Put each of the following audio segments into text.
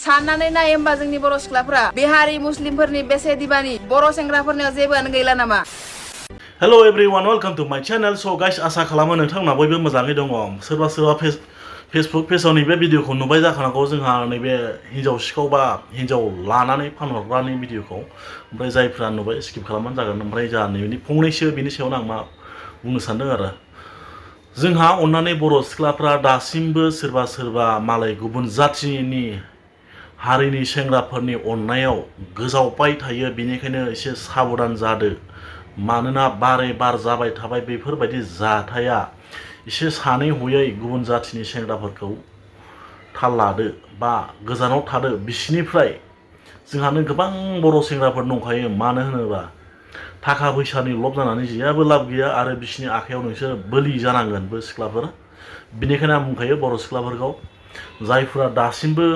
साननानै नाय होमबा जोंनि बर' सिख्लाफोरा बिहारि मुस्लिमफोरनि बेसे दिबानि बर' सेंग्राफोरनियाव जेबोआनो गैला नामा? Hello everyone, welcome to my channel. So guys, आसा खालामो नोंथांमोना बयबो मोजाङै दङ। सोरबा फेसबुक पेजाव नैबे भिडिअखौ नुबाय जाखानांगौ जोंहा नैबे हिन्जाव सिखाव बा हिन्जाव लानानै फानहरग्रानि भिडिअखौ। ओमफ्राय जायफ्रा नुबाय स्किप खालामनानै जागोन। ओमफ्राय जोंहा नैबेनि फंनैसो बिनि सायावनो आं मा बुंनो सानदों आरो। जोंहा अननानै बर' सिख्लाफ्रा दासिमबो सोरबा मालाय गुबुन जाथिनि हारिनि सेंग्राफोरनि अननायाव गोजावबाय थायो। बेनिखायनो एसे साबधान जादो। मानोना बारे बार जाबाय थाबाय बेफोरबायदि जाथाया एसे सानै हयै गुबुन जाथिनि सेंग्राफोरखौ थाल लादो बा गोजानाव थादो बिसिनिफ्राय। जोंहानो गोबां बर' सेंग्राफोर दंखायो। मानो होनोबा थाखा फैसानि लब जानानै जेबो लाब गैया आरो बिसिनि आखायाव नोंसोर बोलि जानांगोनबो सिख्लाफोर। बेनिखायनो आं बुंखायो बर' सिख्लाफोरखौ जायफोरा दासिमबो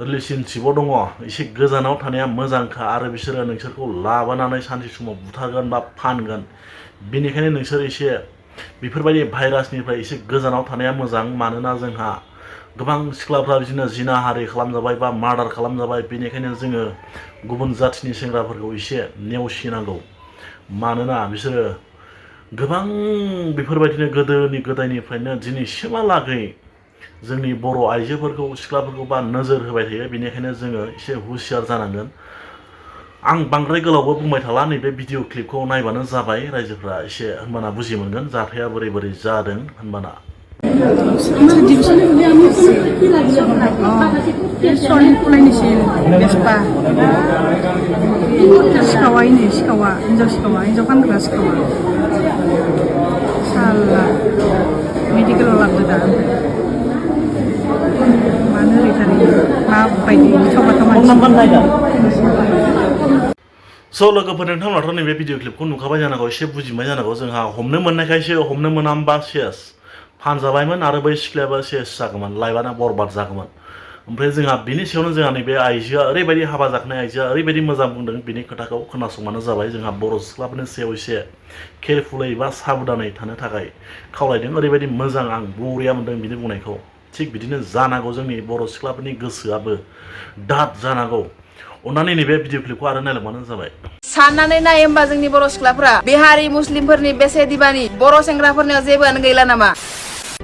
रिलेशनशिपआव दङ एसे गोजानाव थानाया मोजांखा आरो बिसोरो नोंसोरखौ लाबोनानै सानसे समाव बुथारगोन बा फानगोन। बेनिखायनो नोंसोर एसे बेफोरबायदि भाइरासनिफ्राय एसे गोजानाव थानाया मोजां। मानोना जोंहा गोबां सिख्लाफ्रा बिदिनो जिनाहारि खालामजाबाय बा मार्डार खालामजाबाय। बेनिखायनो जोङो गुबुन जाथिनि सेंग्राफोरखौ एसे नेवसिनांगौ। मानोना बिसोरो गोबां बेफोरबायदिनो गोदायनिफ्रायनो दिनैसिमहालागै जोंनि बर' आइजोफोरखौ सिख्लाफोरखौ बा नोजोर होबाय थायो। बेनिखायनो जोङो एसे हुसियार जानांगोन। आं बांद्राय गोलावबो बुंबाय थाला, नैबे भिडिअ क्लिपखौ नायबानो जाबाय रायजोफ्रा एसे होनबाना बुजि मोनगोन जाथाया बोरै जादों होनबाना। सिखावा हिन्जाव फानग्रा सिखावा साला मेडिकेलाव लाबोदो दा मानो ओरैथारै माबायदि स' लोगोफोर नोंथांमोनाथ' नैबे भिडिअ क्लिपखौ नुखाबाय जानांगौ, एसे बुजिबाय जानांगौ। जोंहा हमनो मोननायखायसो, हमनो मोनामबा सेस फानजाबायमोन आरो बै सिख्लायाबो सेस जागौमोन, लाइफआनो बरबाद जागौमन। ओमफ्राय जोंहा बिनि सायावनो जोंहा नैबे आइजोआ ओरैबायदि हाबा जाखानाय आइजोआ ओरैबायदि मोजां बुंदों, बिनि खोथाखौ खोनासंबानो जाबाय। जोंहा बर' सिख्लाफोरनि सायाव एसे केयारफुलै बा साबधानै थानो थाखाय खावलायदों। ओरैबायदि मोजां आं बरिया मोनदों बिनि बुंनायखौ। थिग बिदिनो जानांगौ जोंनि बर' सिख्लाफोरनि गोसोआबो दाद जानांगौ। अननानै नैबे भिडिअ क्लिपखौ आरो नायलांबानो जाबाय। साननानै नाय होमबा जोंनि बर' सिख्लाफोरा बिहारि मुस्लिमफोरनि बेसे दिबानि बर' सेंग्राफोरनियाव जेबोआनो गैला नामा?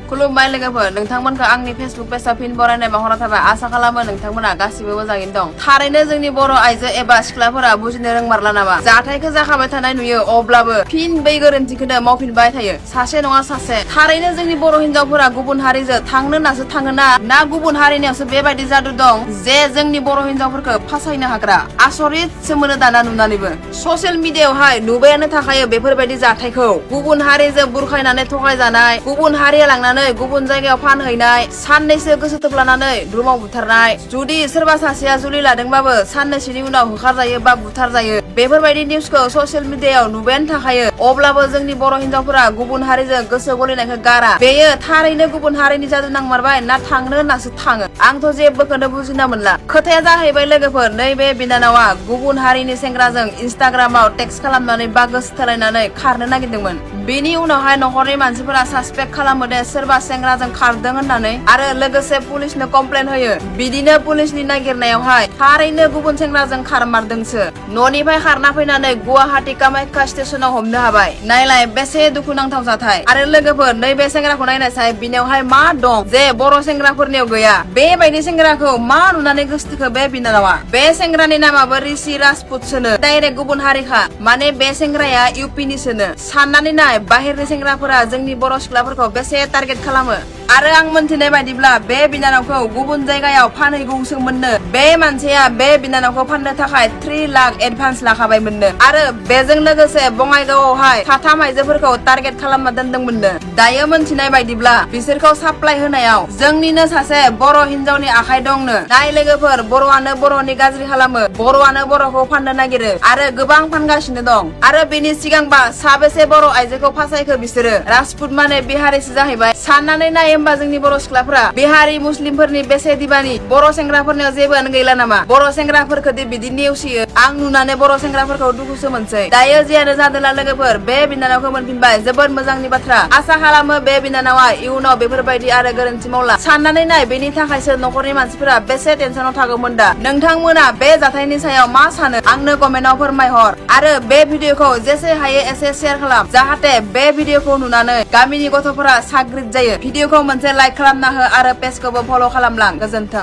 खुलुमबाय लोगोफोर, नोंथांमोनखौ आंनि फेसबुक पेजाव फिन बरायनाय बावहरना थाबाय। आसा खालामो नोंथांमोना गासिबो मोजाङैनो दं। थारैनो जोंनि बर' आइजो एबा सिख्लाफोरा बुजिनो रोंमारला नामा? जाथायखौ जाखाबाय थानाय नुयो, अब्लाबो फिन बै गोरोन्थिखौनो मावफिनबाय थायो सासे नङा सासे। थारैनो जोंनि बर' हिन्जावफोरा गुबुन हारिजों थांनो होननासो थाङोना ना गुबुन हारिनियावसो बेबायदि जादु दं जे जोंनि बर' हिन्जावफोरखौ फासायनो हाग्रा? आसरितसो मोनो दाना नुनानैबो। ससियेल मिडियायावहाय नुबायानो थाखायो बेफोरबायदि जाथायखौ। गुबुन हारिजों बुरखायनानै थगायजानाय, गुबुन हारिया लांनानै गुबुन जायगायाव फानहैनाय, साननैसो गोसो थोफ्लानानै रुमाव बुथारनाय, जुदि सोरबा सासेया जुलि लादोंबाबो साननैसोनि उनाव होखारजायो बा बुथारजायो। बेफोरबायदि निउसखौ ससियेल मिडियायाव नुबायानो थाखायो। अब्लाबो जोंनि बर' हिन्जावफोरा गुबुन हारिजों गोसो गलिनायखौ गारा। बेयो थारैनो गुबुन हारिनि जादु नांमारबाय ना थांनो होननासो थाङो? आंथ' जेबोखौनो बुजिना मोनला। खोथाया जाहैबाय लोगोफोर, नैबे बिनानावा गुबुन हारिनि सेंग्राजों इन्स्टाग्रामाव टेक्स्ट खालामनानै बा गोसो थोलायनानै खारनो नागिरदोंमोन। बेनि उनावहाय न'खरनि मानसिफोरा सासपेक्ट खालामो दे सोरबा सेंग्राजों खारदों होननानै आरो लोगोसे पुलिसनो कमप्लेन होयो। बिदिनो पुलिसनि नागिरनायावहाय थारैनो गुबुन सेंग्राजों खारमारदोंसो। न'निफ्राय खारना फैनानै गुवाहाटी कामाख्या स्टेशनाव हमनो हाबाय। नायलाय बेसे दुखुनांथाव जाथाय। आरो लोगोफोर, नैबे सेंग्राखौ नायनायसाय, बिनियावहाय मा दं जे बर' सेंग्राफोरनियाव गैया? बेबायदि सेंग्राखौ मा नुनानै गोसोथोखो बे बिनानावा? बे सेंग्रानि नामाबो ऋषि राजपुतसोनो, डाइरेक्ट गुबुन हारिखा। माने बे सेंग्राया इउपिनिसोनो। साननानै नाय, बाहेरनि सेंग्राफोरा जोंनि बर' सिख्लाफोरखौ बेसे टारगेट खालामो। आरो आं मोनथिनाय बायदिब्ला बे बिनानावखौ गुबुन जायगायाव फानहैगौसोमोननो। बे मानसिया बे बिनानावखौ फाननो थाखाय 3 लाख एडभान्स लाखाबायमोननो। आरो बेजों लोगोसे बङाइगावआवहाय 3 आइजोफोरखौ टारगेट खालामना दोनदोंमोननो। दायो मोनथिनाय बायदिब्ला बिसोरखौ साप्लाय होनायाव जोंनिनो सासे बर' हिन्जावनि आखाइ दंनो। नाय लोगोफोर, बर'आनो बर'नि गाज्रि खालामो, बर'आनो बर'खौ फाननो नागिरो आरो गोबां फानगासिनो दं। आरो बेनि सिगांबा साबेसे बर' आइजोखौ फासायखो बिसोरो? राजपुत माने बिहारिसो जाहैबाय। साननानै नाय होमबा जोंनि बर' सिख्लाफोरा बिहारि मुस्लिमफोरनि बेसे दिबानि बर' सेंग्राफोरनियाव जेबोआनो गैला नामा बर' सेंग्राफोरखौ बिदि नेवसियो आं नुनानै बर' सेंग्राफोरखौ दुखुसो मोनसै दायो जियानो जादोंला लोगोफोर बे बिनानावखौ मोनफिनबाय जोबोद मोजांनि बाथ्रा आसा खालामो बे बिनानावा इयुनाव बेफोरबायदि आरो गोरोन्थि मावला साननानै नाय बेनि थाखायसो न'खरनि मानसिफोरा बेसे टेनसनाव थागौमोन दा नोंथांमोना बे जाथायनि सायाव मा सानो आंनो कमेन्टआव फोरमायहर आरो बे भिडिअखौ जेसे हायो एसे शेयार खालाम जाहाथे बे भिडिअखौ नुनानै गामिनि गथ'फोरा साग्रिद जायो भिडिअखौ मोनसे लाइक खालामना हो आरो पेजखौबो फल' खालामलां गोजोन्थों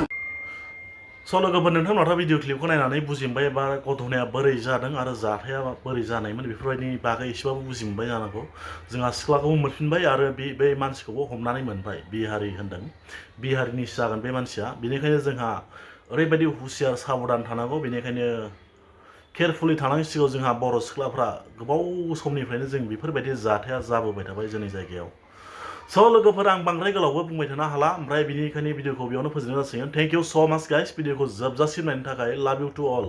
स' लोगोफोर नोंथांमोनाथ' भिडिअ क्लिपखौ नायनानै बुजिमोनबाय बा गथ'नाया बोरै जादों आरो जाथाया बोरै जानायमोन बेफोरबायदिनि बागै एसेबाबो बुजिमोनबाय जानांगौ जोंहा सिख्लाखौबो मोनफिनबाय आरो बे मानसिखौबो हमनानै मोनबाय बिहारि होनदों बिहारिनिसो जागोन बे मानसिया बेनिखायनो जोंहा ओरैबायदि हुसियार साबधान थानांगौ बेनिखायनो केयारफुलि थानांसिगौ जोंहा बर' सिख्लाफ्रा गोबाव समनिफ्रायनो जों बेफोरबायदि जाथाया जाबोबाय थाबाय जोंनि जायगायाव स' लोगोफोर आं बांद्राय गोलावबो बुंबाय थानो हाला ओमफ्राय बेनिखायनो भिडिअखौ बेयावनो फोजोबनाय जासिगोन थेंक इउ स' माच गाइस भिडिअखौ जोबजासिम नायनो थाखाय लाभ इउ टु अल